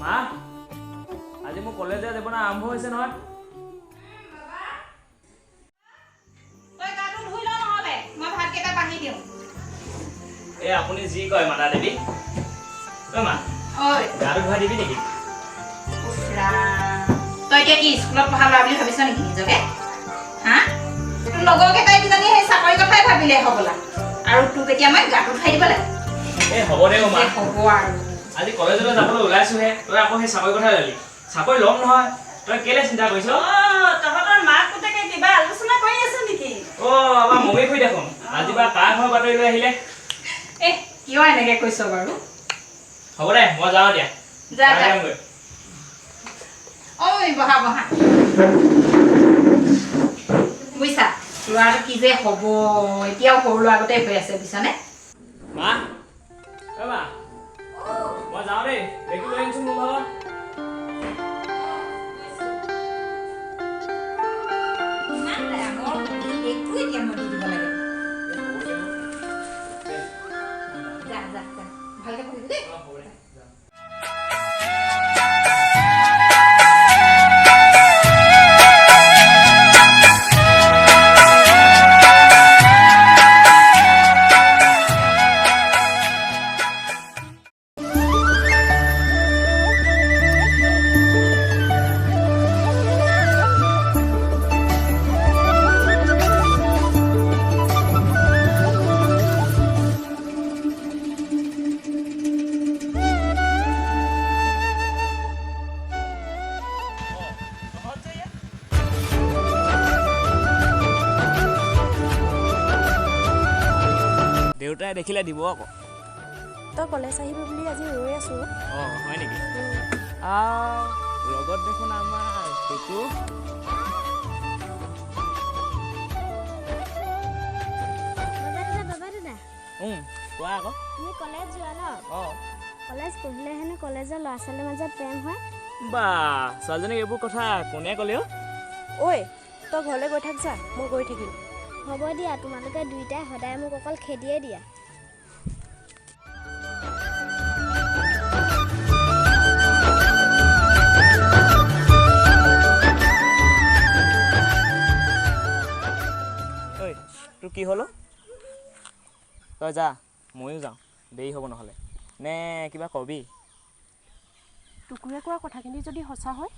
মা, আজি মোৰ কলেজীয়া জীৱন আৰম্ভ হৈছে নহয়। এই আপুনি যি কয় মাতা দেৱী। ঐ মা, গাটো ধুৱাই দিবি নেকি? তই এতিয়া কি স্কুলত পঢ়া ল'ৰা বুলি ভাবিছ নেকি নিজকে? হা, তোৰ লগৰকেইটাই কিজানি সেই চাকৰি কথাই ভাবিলে হ'বলা, আৰু তোক এতিয়া মই গাটো ধুৱাই দিব লাগে। এই হ'ব দে মা, হ'ব আৰু। আজি কলেজলৈ যাবলৈ ওলাইছোহে, তই আকৌ সেই চাকৰি কথা ওলালি। চাকৰি ল'ম নহয়, তই কেলে চিন্তা কৰিছ? তহঁতৰ মাক পুতেকে কিবা আলোচনা কৰি আছে নেকি? অ, আমাৰ মমী খুৰী দেখোন আজি বা কাৰ ঘৰৰ বাতৰি লৈ আহিলে। এ কিয় এনেকে কৈছ বাৰু? হ'ব দে, মই যাওঁ দিয়া। যা যা। ঐ বহা বহা। বুজিছা ল'ৰাটো কি যে হ'ব, এতিয়াও সৰু ল'ৰা আগতে হৈ আছে, বুজিছানে? মা, ঐ মা, মই যাওঁ দেই, বেগটো লৈ আনিছো মোৰ ভাগৰ। ইমান ডাঙৰ বেগটো এতিয়া মই দি দিব লাগে। যা যা যা, ভালকে পঢ়িবি দেই। দেউতাই দেখিলে দিব আকৌ। তই কলেজ আহিবি বুলি আজি ৰৈ আছো। অ হয় নেকি? লগত দেখোন আমাৰ টুকু। বাবা দাদা। কোৱা আকৌ। তুমি কলেজ যোৱা ন? অ। কলেজ পঢ়িলে হেনো কলেজৰ ল'ৰা ছোৱালীৰ মাজত প্ৰেম হয়। বা, ছোৱালীজনীক এইবোৰ কথা কোনে ক'লেও? ঐ তই ঘৰলৈ গৈ থাক যা, মই গৈ থাকিম। হ'ব দিয়া, তোমালোকে দুইটাই সদায় মোক অকল খেদিয়ে দিয়া। ঐ তোৰ কি হ'ল? তই যা, ময়ো যাওঁ, দেৰি হ'ব নহ'লে। নে কিবা কবি? টুকুৰে কোৱা কথাখিনি যদি সঁচা হয়?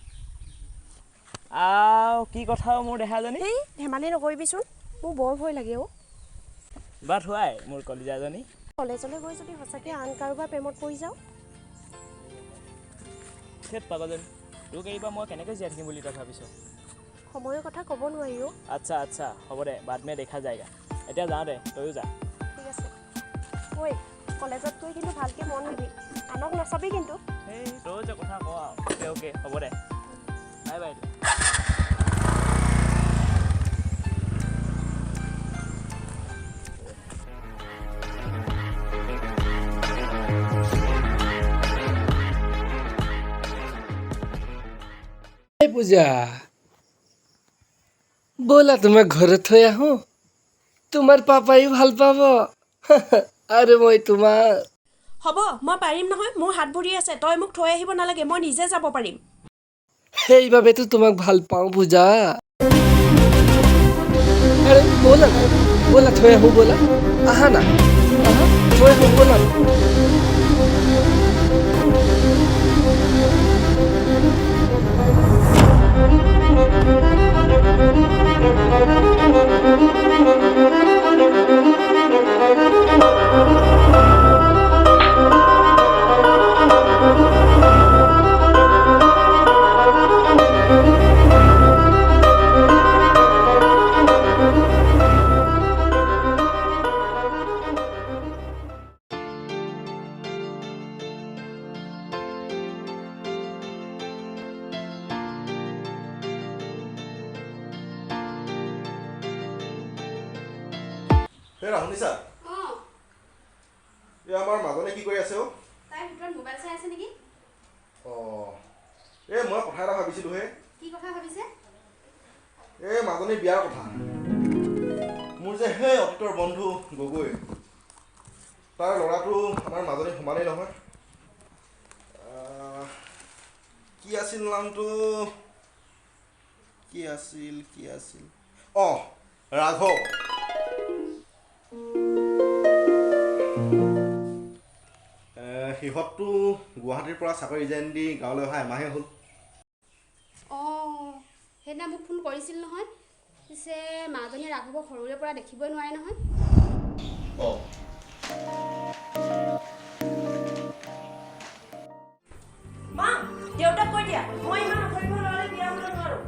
আও কি কথা মোৰ দেহাজনী। এই ধেমালি নকৰিবিচোন, মোৰ বৰ ভয় লাগে অ'। বা থোৱাই মোৰ কলিজাজনী। কলেজলৈ গৈ যদি সঁচাকৈ আন কাৰোবাৰ প্ৰেমত পৰি যাওঁ? ধেত পাগলজনী, তোক এৰিবা মই কেনেকৈ জীয়াই থাকিম বুলি তই ভাবিছ? সময়ৰ কথা ক'ব নোৱাৰি অ'। আচ্ছা আচ্ছা, হ'ব দে, বাদ মে দেখা যায়গা। এতিয়া যাওঁ দে, তয়ো যা। ঠিক আছে। ঐ কলেজত গৈ কিন্তু ভালকৈ মন দিবি, আনক নাচাবি কিন্তু। এই তই যে কথা ক আৰু। অ'কে অ'কে, হ'ব দে, বাই বাই। পূজা, ব'লা তোমাক ঘৰত থৈ আহোঁ, তোমাৰ পাপায়ো ভাল পাব আৰু মই তোমাৰ। হ'ব, মই পাৰিম নহয়, মোৰ হাত ভৰি আছে, তই মোক থৈ আহিব নালাগে, মই নিজে যাব পাৰিম। সেইবাবেতো তোমাক ভাল পাওঁ পূজা। আৰে ব'লা ব'লা, থৈ আহোঁ ব'লা, আহা না, আহা থৈ আহোঁ ব'লা। হেৰা শুনিছা? এই আমাৰ মাজনে কি কৰি আছে অ'? তাই ভিতৰত মোবাইল চাই আছে নেকি? অঁ, এই মই কথা এটা ভাবিছিলোঁ হে। কি কথা ভাবিছে? এই মাজনীৰ বিয়াৰ কথা। মোৰ যে সেই অতীতৰ বন্ধু গগৈ, তাৰ ল'ৰাটো আমাৰ মাজনী সমানেই নহয়। আছিল নামটো, কি আছিল কি আছিল, অঁ ৰাঘৱ। সিহঁতটো গুৱাহাটীৰ পৰা চাকৰি ৰিজাইন দি গাঁৱলৈ অহা এমাহে হ'ল। অঁ, সেইদিনা মোক ফোন কৰিছিল নহয়। পিছে মাজনীয়ে ৰাঘৱক সৰুৰে পৰা দেখিবই নোৱাৰে নহয়। অঁ, মা, দেউতাক কৈ দিয়া মই ইমান অসভ্য ল'ৰালৈ বিয়া হ'ব নোৱাৰো।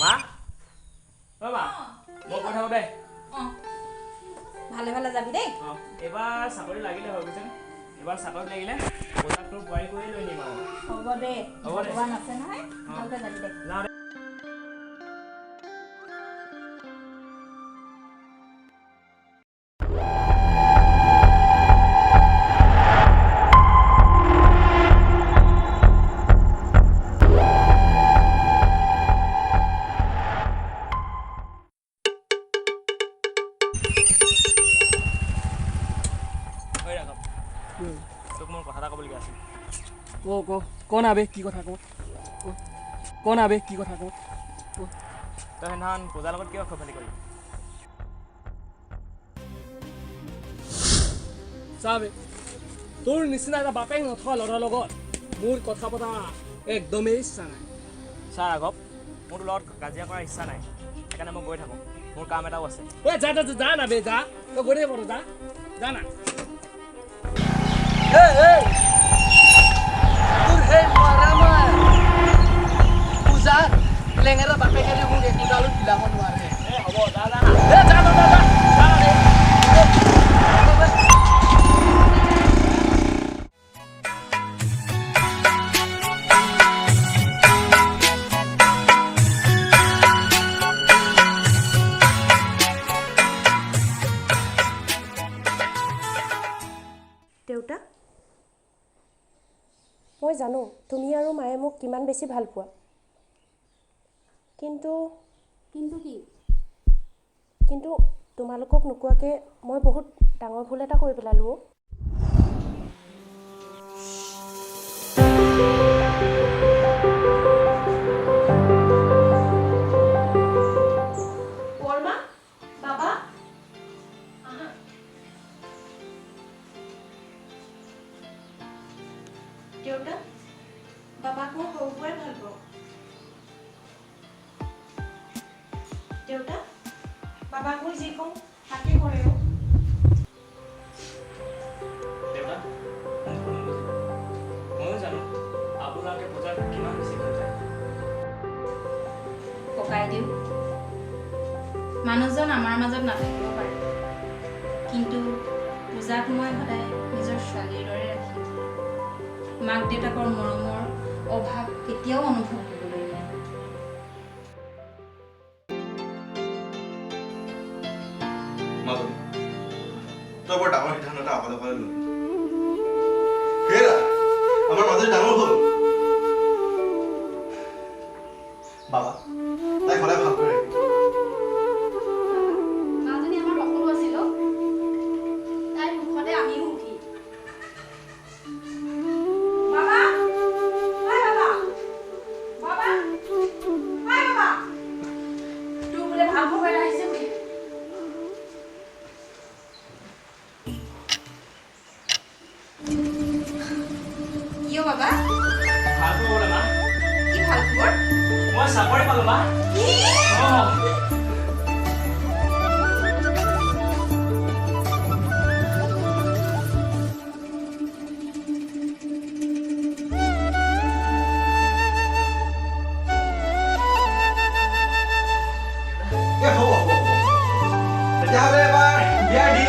মা, অ মা, মই গৈ থাকোঁ দেই। অঁ, ভালে ভালে যাবি দেই। অঁ, এইবাৰ চাকৰি লাগিলে হয় বুজিছেনে? এইবাৰ চাকৰি লাগিলে পূজাক তোৰ বোৱাৰী কৰিয়ে লৈ নিম আৰু। হ'ব দে, হ'ব দে। ভগৱান আছে নহয়, ভালকৈ যাবি দে। যাওঁ দে। ঐ ৰাঘৱ, তোক মোৰ কথা এটা ক'বলগীয়া আছিল। ক ক ক না বে, কি কথা ক ক না বে, কি কথা ক। তই সেইদিনাখন পূজাৰ লগত কিয় খফালি কৰিলি? চাবে, তোৰ নিচিনা এটা বাপেক নথকা ল'ৰাৰ লগত মোৰ কথা পতা একদমেই ইচ্ছা নাই। চা ৰাঘৱ, মোৰ তোৰ লগত কাজিয়া কৰাৰ ইচ্ছা নাই, সেইকাৰণে মই গৈ থাকোঁ, মোৰ কাম এটাও আছে। ঐ যা যা যা না বে, যা, তই গৈ থাকিব পাৰ, যা যা না। তোৰ সেই মৰামাৰ পূজা লেঙেৰা বাপেকে মোক একোডালো বিলাব নোৱাৰে। এ হ'ব, যা যা না। এ যা যা যা যা যা না ৰে। দেউতা, মই জানো তুমি আৰু মায়ে মোক কিমান বেছি ভাল পোৱা, কিন্তু কিন্তু কি? কিন্তু তোমালোকক নোকোৱাকৈ মই বহুত ডাঙৰ ভুল এটা কৰি পেলালোঁ অ'। বৰমা, বাবা, আহা। দেউতা, বাবাক মই সৰুৰ পৰাই ভাল পাওঁ। দেউতা, বাবাক মই যি কওঁ তাকে কৰে অ'। দেউতা, মোক ভুল নুবুজিব। ময়ো জানো আপোনালোকে পূজাক কিমান বেছি ভাল পায়। ককাইদেউ, মানুহজন আমাৰ মাজত নাথাকিব পাৰে, কিন্তু পূজাক মই সদায় নিজৰ ছোৱালীৰ দৰে ৰাখিম। মাক দেউতাকৰ মৰমৰ অভাৱ কেতিয়াও অনুভৱ হ'বলৈ নিদিওঁ। মাজনী, তই বৰ ডাঙৰ সিদ্ধান্ত এটা অকলে অকলে ল'লি। হেৰা, আমাৰ মাজনী ডাঙৰ হ'ল। বাবা, তাইক সদায় ভালকৈ ৰাখিবি। মাজনী আমাৰ সকলো আছিল অ'। তাইৰ মুখতে আমিও সুখী। বাবা, ঐ বাবা, বাবা, ঐ বাবা, তোৰ বোলে ভাল খবৰ এটা আহিছে বোলে। কিয় বাবা? ভাল খবৰ বোলে মা। কি ভাল খবৰ? মই চাকৰি পালোঁ মা। কি? অঁ। এ হ'ব হ'ব হ'ব, তেতিয়াহ'লে এবাৰ বিয়াৰ দিন